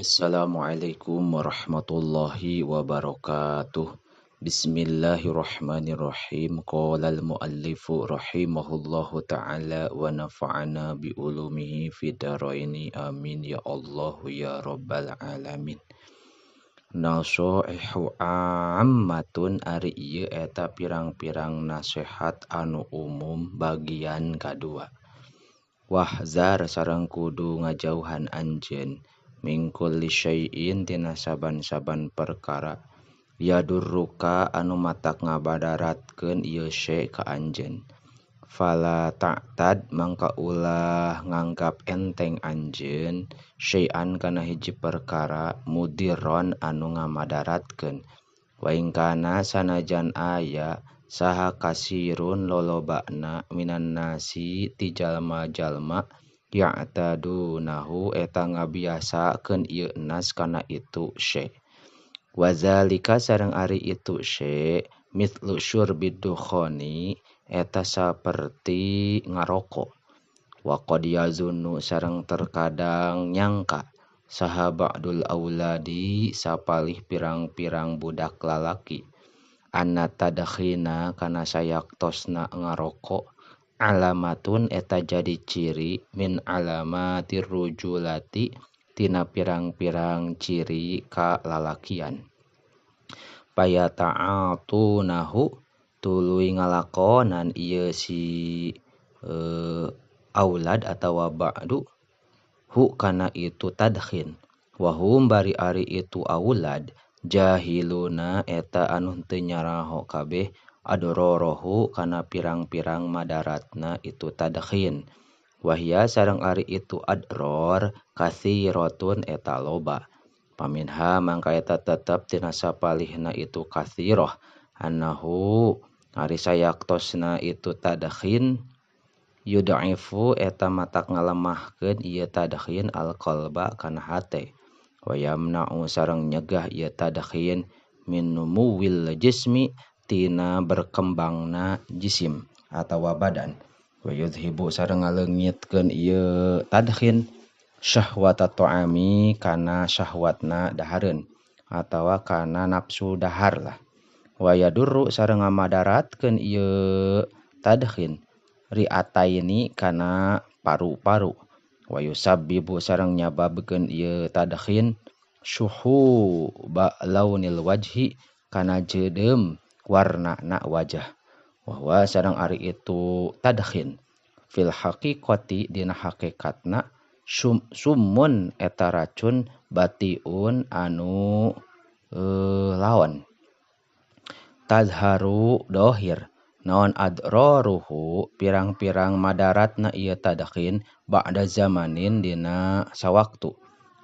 Assalamualaikum warahmatullahi wabarakatuh. Bismillahirrahmanirrahim. Qala al-muallifu rahimahullahu ta'ala wa nafa'ana bi ulumihi fid dharaini. Amin ya Allah ya rabbal alamin. Nasaihu ammatun ari ieu eta pirang-pirang nasehat anu umum bagian kadua. Wahzar sareng kudu ngajauhan anjeun min kulli syai'in tina saban-saban perkara yadurruka anu matak ngabadaratkeun ieu syai' ka anjeun. Fala ta'tad mangka ulah nganggap enteng anjeun syai'an kana hiji perkara mudirron anu ngamadaratkeun. Wa in kana sanajan aya saha kasirun lolobana minan nasi ti jalma-jalma ya'tadunahu eta ngabiasakeun ieu nas kana itu syai'. Wazalika sareng ari itu syai' mithlu syurbid dukhani eta saperti ngaroko. Wa qad yazunnu sareng terkadang nyangka saha ba'dul auladi sapalih pirang-pirang budak lalaki anna tadkhina kana sayaktosna ngaroko alamatun eta jadi ciri min alamatir rujulati tina pirang-pirang ciri ka lalakian. Payata'atunahu tuluy ngalakonan ieu si aulad atawa ba'du hu kana itu tadkhin. Wa hum bari ari itu aulad jahiluna eta anu teu nyaraho kabeh adrorohu kana pirang-pirang madaratna itu tadkhin. Wahia sareng ari itu adror katsiratun eta loba. Paminha mangka eta tetep tina sapalihna itu katsirah annahu ari sayaktosna itu tadkhin yud'ifu eta matak ngalemahkeun ieu tadkhin alqalba kana hate. Wa yamna'u sareng nyegah ieu tadkhin min numuwil jismi tina berkembangna jisim atawa badan. Wa yudhibu sareng ngaleungitkeun ieu tadkhin syahwata ta'ami kana syahwatna dahareun atawa kana nafsu dahar lah. Wa yadurru sareng ngamadaratkeun ieu tadkhin riataini kana paru-paru. Wa yusabbibu sareng nyababkeun ieu tadkhin syuhu ba launil wajhi kana jeudeum warnana wajah. Bahwa sareng ari itu tadkhin fil haqiqati dina hakikatna summun eta racun batiun anu lawan. Tadharu dohir naon adroruhu pirang-pirang madaratna ieu tadkhin ba'da zamanin dina sawaktu.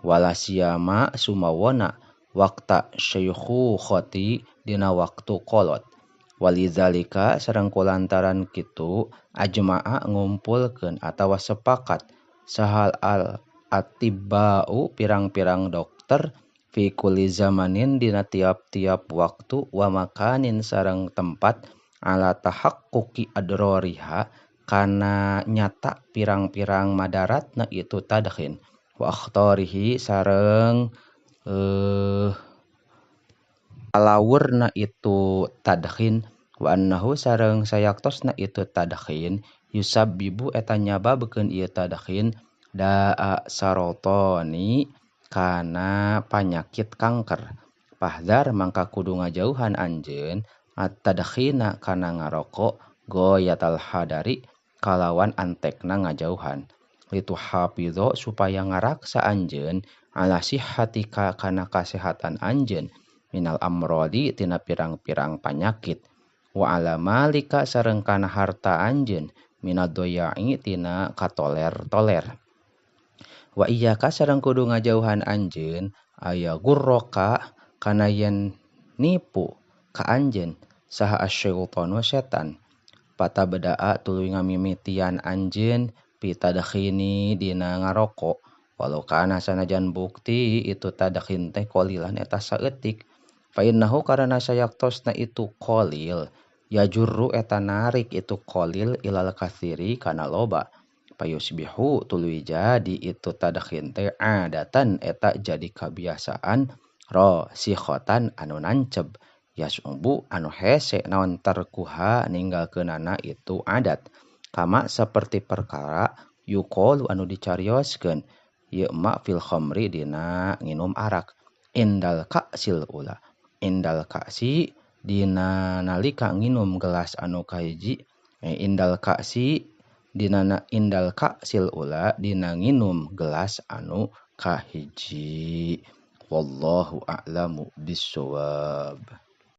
Wala siyama sumawona wakta syekhukhati dina waktu kolot. Walizalika sareng kulantaran kitu ajma'a ngumpulkeun atawa sepakat sahal al atibba'u pirang-pirang dokter fi kulli zamanin dina tiap-tiap waktu wa makanin sareng tempat ala tahaqquqi adroriha kana nyata pirang-pirang madaratna itu tadkhin wa akhtarihi sareng alawurna itu tadkhin wa annahu sareng sayaktosna itu tadkhin yusabbibu eta nyababkeun ieu tadkhin daa sarotoni kana panyakit kanker. Pahdar mangka kudu ngajauhan anjeun at-tadkhina kana ngaroko goyatal hadari kalawan antekna ngajauhan. Litu hafidho supaya ngaraksa anjeun ala sihhatika kana kasehatan anjeun minal amrodi tina pirang-pirang panyakit. Wa ala malika sareng kana harta anjeun minad doya'i tina katoler-toler. Wa iyyaka sareng kudu ngajauhan anjeun aya gurroka kana yen nipu ka anjeun saha asyaitanu setan. Patabedaa tuluy ngamimitian anjeun pitadkhini dina ngaroko walau kana sanajan bukti itu tadkhin teh qalilan eta saeutik. Fa innahu karana sayaktosna itu qalil yajurru eta narik itu qalil ilal katsiri kana loba. Payusbihu tuluy jadi itu tadkhin teh adatan eta jadi kabiasaan rasikhatan anu nanceb yasubu anu hese naon tarkuha ninggalkeunana itu adat kama seperti perkara yuqalu anu dicarioskeun ieu ma fil khamri dina nginum arak indal ka'sil ula indal ka'si dina nalika nginum gelas anu kahiji indal ka'si dina indal ka'sil ula dina nginum gelas anu kahiji. Wallahu a'lamu bissawab.